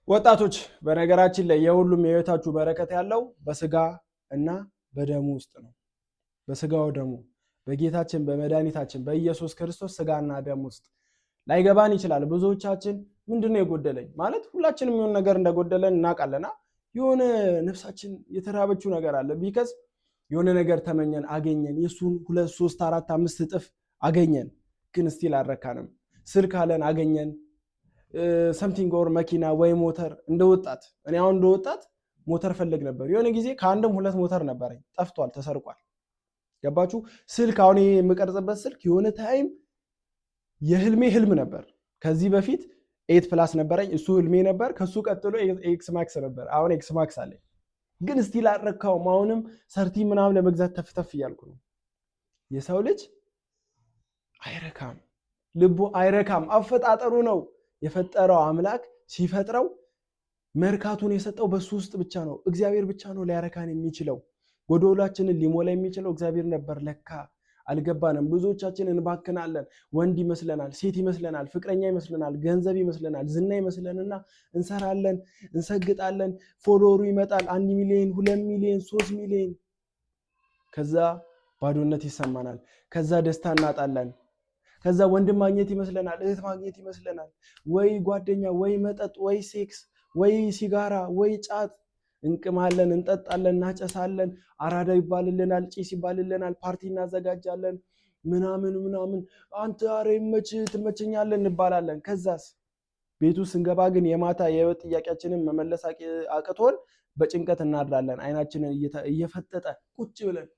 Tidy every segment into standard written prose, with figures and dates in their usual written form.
ወጣቶች፣ በነገራችን ላይ የሁሉም የህይወታችሁ በረከት ያለው በስጋ እና በደሙ ውስጥ ነው። በስጋው ደሙ፣ በጌታችን በመድኃኒታችን በኢየሱስ ክርስቶስ ስጋና ደም ውስጥ። ላይገባን ይችላል። ብዙዎቻችን ምንድን ነው የጎደለኝ ማለት፣ ሁላችንም የሆነ ነገር እንደጎደለን እናውቃለና የሆነ ነፍሳችን የተራበችው ነገር አለ። Because የሆነ ነገር ተመኘን፣ አገኘን፣ የእሱን ሁለት፣ ሶስት፣ አራት፣ አምስት እጥፍ አገኘን፣ ግን still አልረካንም። ስልክ አለን፣ አገኘን something or መኪና ወይ ሞተር። እንደ ወጣት፣ እኔ አሁን እንደ ወጣት ሞተር ፈልግ ነበር። የሆነ ጊዜ ከአንድም ሁለት ሞተር ነበረኝ፣ ጠፍቷል፣ ተሰርቋል። ገባችሁ? ስልክ፣ አሁን የምቀርጽበት ስልክ የሆነ time የህልሜ ህልም ነበር። ከዚህ በፊት 8 Plus ነበረኝ፣ እሱ ህልሜ ነበር። ከሱ ቀጥሎ X Max ነበር። አሁን X Max አለኝ፣ ግን still አልረካውም። አሁንም 13 ምናምን ለመግዛት ተፍተፍ እያልኩ ነው። የሰው ልጅ አይረካም፣ ልቡ አይረካም። አፈጣጠሩ ነው። የፈጠረው አምላክ ሲፈጥረው መርካቱን የሰጠው በሱ ውስጥ ብቻ ነው። እግዚአብሔር ብቻ ነው ሊያረካን የሚችለው። ጎዶሏችንን ሊሞላ የሚችለው እግዚአብሔር ነበር። ለካ አልገባንም። ብዙዎቻችን እንባክናለን። ወንድ ይመስለናል፣ ሴት ይመስለናል፣ ፍቅረኛ ይመስለናል፣ ገንዘብ ይመስለናል፣ ዝና ይመስለንና እንሰራለን፣ እንሰግጣለን። Follower ኡ ይመጣል፣ 1 ሚሊዮን፣ 2 ሚሊዮን፣ 3 ሚሊዮን። ከዛ ባዶነት ይሰማናል። ከዛ ደስታ እናጣለን። ከዛ ወንድም ማግኘት ይመስለናል፣ እህት ማግኘት ይመስለናል፣ ወይ ጓደኛ፣ ወይ መጠጥ፣ ወይ sex፣ ወይ ሲጋራ፣ ወይ ጫት እንቅማለን፣ እንጠጣለን፣ እናጨሳለን። አራዳ ይባልልናል፣ ጭስ ይባልልናል፣ ፓርቲ እናዘጋጃለን፣ ምናምን ምናምን። አንተ ኧረ ይመችህ፣ ትመቸኛለህ እንባላለን። ከዛስ ቤቱ ስንገባ ግን የማታ የህይወት ጥያቄያችንን መመለስ አቅቶን በጭንቀት እናድራለን። አይናችንን እየፈጠጠ ቁጭ ብለን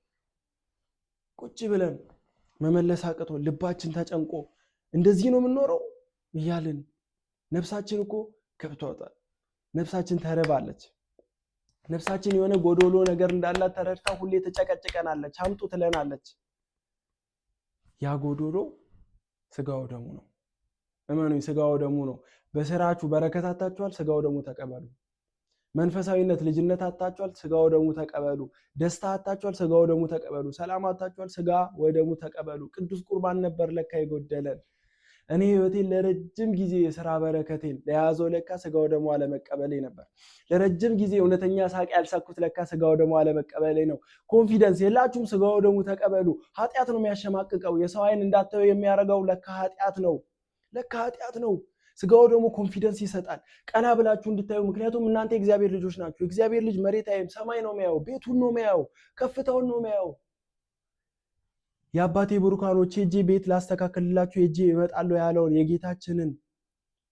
ቁጭ ብለን መመለስ አቅቶን፣ ልባችን ተጨንቆ፣ እንደዚህ ነው የምንኖረው እያልን። ነፍሳችን እኮ ገብቷታል። ነፍሳችን ተርባለች። ነፍሳችን የሆነ ጎዶሎ ነገር እንዳላት ተረድታ ሁሌ ትጨቀጭቀናለች፣ አምጡ ትለናለች። ያ ጎዶሎ ስጋው ደሙ ነው። እመኑኝ፣ ስጋው ደሙ ነው። በስራችሁ በረከት አታችኋል፣ ስጋው ደሙ ተቀበሉ። መንፈሳዊነት ልጅነት አታችኋል፣ ስጋው ደሙ ተቀበሉ። ደስታ አታችኋል፣ ስጋው ደሙ ተቀበሉ። ሰላም አታችኋል፣ ስጋ ወይ ደሙ ተቀበሉ። ቅዱስ ቁርባን ነበር ለካ የጎደለን። እኔ ህይወቴን ለረጅም ጊዜ የስራ በረከቴን ለያዘው ለካ ስጋው ደሙ አለመቀበሌ ነበር። ለረጅም ጊዜ እውነተኛ ሳቅ ያልሳኩት ለካ ስጋው ደሙ አለመቀበሌ ነው። Confidence የላችሁም፣ ስጋው ደሙ ተቀበሉ። ኃጢአት ነው የሚያሸማቅቀው። የሰው አይን እንዳታዩ የሚያደርገው ለካ ኃጢአት ነው። ለካ ኃጢአት ነው። ስጋው ደግሞ confidence ይሰጣል፣ ቀና ብላችሁ እንድታዩ። ምክንያቱም እናንተ የእግዚአብሔር ልጆች ናችሁ። የእግዚአብሔር ልጅ መሬት አያይም፣ ሰማይ ነው የሚያየው፣ ቤቱን ነው የሚያየው፣ ከፍታውን ነው የሚያየው። የአባቴ ብሩካኖች፣ ሄጄ ቤት ላስተካክልላችሁ ሄጄ እመጣለሁ ያለውን የጌታችንን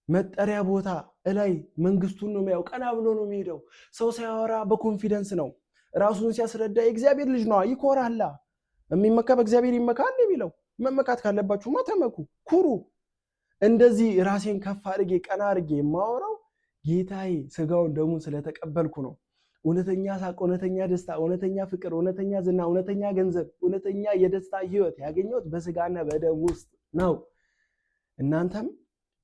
መጠሪያ ቦታ እላይ መንግስቱን ነው የሚያየው። ቀና ብሎ ነው የሚሄደው። ሰው ሲያወራ በ confidence ነው። ራሱን ሲያስረዳ የእግዚአብሔር ልጅ ነዋ፣ ይኮራላ። የሚመካ በእግዚአብሔር ይመካል የሚለው፣ መመካት ካለባችሁማ ተመኩ፣ ኩሩ። እንደዚህ ራሴን ከፍ አድርጌ ቀና አድርጌ የማወራው ጌታዬ ስጋውን ደሙን ስለተቀበልኩ ነው። እውነተኛ ሳቅ፣ እውነተኛ ደስታ፣ እውነተኛ ፍቅር፣ እውነተኛ ዝና፣ እውነተኛ ገንዘብ፣ እውነተኛ የደስታ ህይወት ያገኘሁት በስጋና በደም ውስጥ ነው። እናንተም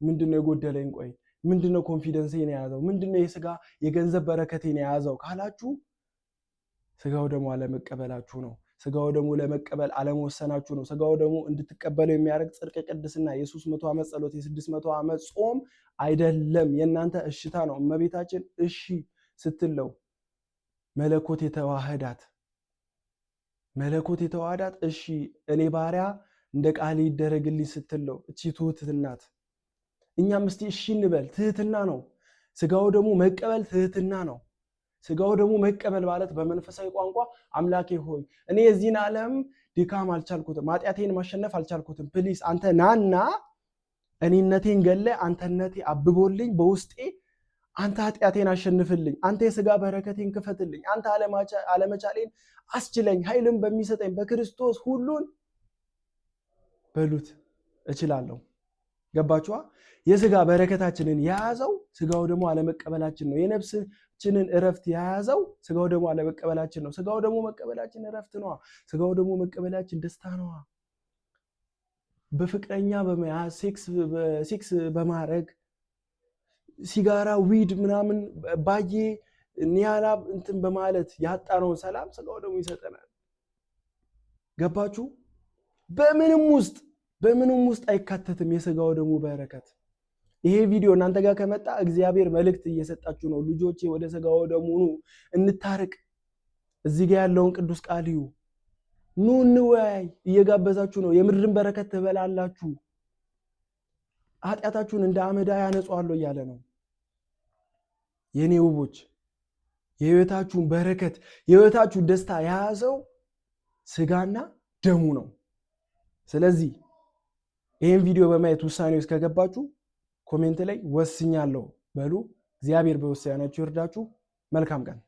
ምንድነው የጎደለኝ? ቆይ ምንድነው confidence ኤን የያዘው? ምንድነው የስጋ የገንዘብ በረከቴን የያዘው ካላችሁ ስጋው ደሙ አለመቀበላችሁ ነው። ስጋው ደሙ ለመቀበል አለመወሰናችሁ ነው። ስጋው ደሙ እንድትቀበለው የሚያደርግ ጽድቅ፣ ቅድስና፣ የ300 ዓመት ጸሎት፣ የ600 ዓመት ጾም አይደለም። የእናንተ እሽታ ነው። እመቤታችን እሺ ስትለው መለኮት የተዋህዳት፣ መለኮት የተዋህዳት፣ እሺ እኔ ባሪያ እንደ ቃል ይደረግልኝ ስትለው፣ እቺ ትሁት ናት። እኛም እስቲ እሺ እንበል። ትህትና ነው። ስጋው ደግሞ መቀበል ትህትና ነው። ስጋው ደግሞ መቀበል ማለት በመንፈሳዊ ቋንቋ አምላኬ ሆይ፣ እኔ የዚህን ዓለም ድካም አልቻልኩትም፣ ኃጢአቴን ማሸነፍ አልቻልኩትም። Please አንተ ናና እኔነቴን ገለ አንተነቴ አብቦልኝ በውስጤ አንተ ኃጢአቴን አሸንፍልኝ፣ አንተ የስጋ በረከቴን ክፈትልኝ፣ አንተ አለመቻሌን አስችለኝ፣ ኃይልን በሚሰጠኝ በክርስቶስ ሁሉን በሉት እችላለሁ። ገባችኋ? የስጋ በረከታችንን የያዘው ስጋው ደግሞ አለመቀበላችን ነው። የነፍሳችንን እረፍት የያዘው ስጋው ደግሞ አለመቀበላችን ነው። ስጋው ደግሞ መቀበላችን እረፍት ነዋ። ስጋው ደግሞ መቀበላችን ደስታ ነዋ። በፍቅረኛ በመያዝ፣ sex በማድረግ፣ ሲጋራ፣ weed ምናምን ባዬ ኒያላ እንትን በማለት ያጣነውን ሰላም ስጋው ደግሞ ይሰጠናል። ገባችሁ? በምንም ውስጥ በምንም ውስጥ አይካተትም የስጋው ደግሞ በረከት። ይሄ ቪዲዮ እናንተ ጋር ከመጣ እግዚአብሔር መልእክት እየሰጣችሁ ነው። ልጆቼ ወደ ስጋው ደሙ ኑ፣ እንታረቅ። እዚህ ጋር ያለውን ቅዱስ ቃል እዩ፣ ኑ እንወያይ እየጋበዛችሁ ነው። የምድርን በረከት ትበላላችሁ፣ ኃጢአታችሁን እንደ አመዳ ያነጻዋለሁ እያለ ነው። የኔ ውቦች፣ የህይወታችሁን በረከት፣ የህይወታችሁን ደስታ የያዘው ስጋና ደሙ ነው። ስለዚህ ይህን ቪዲዮ በማየት ውሳኔ ውስጥ ከገባችሁ comment ላይ ወስኛለሁ በሉ። እግዚአብሔር በውሳኔያችሁ ይርዳችሁ። መልካም ቀን።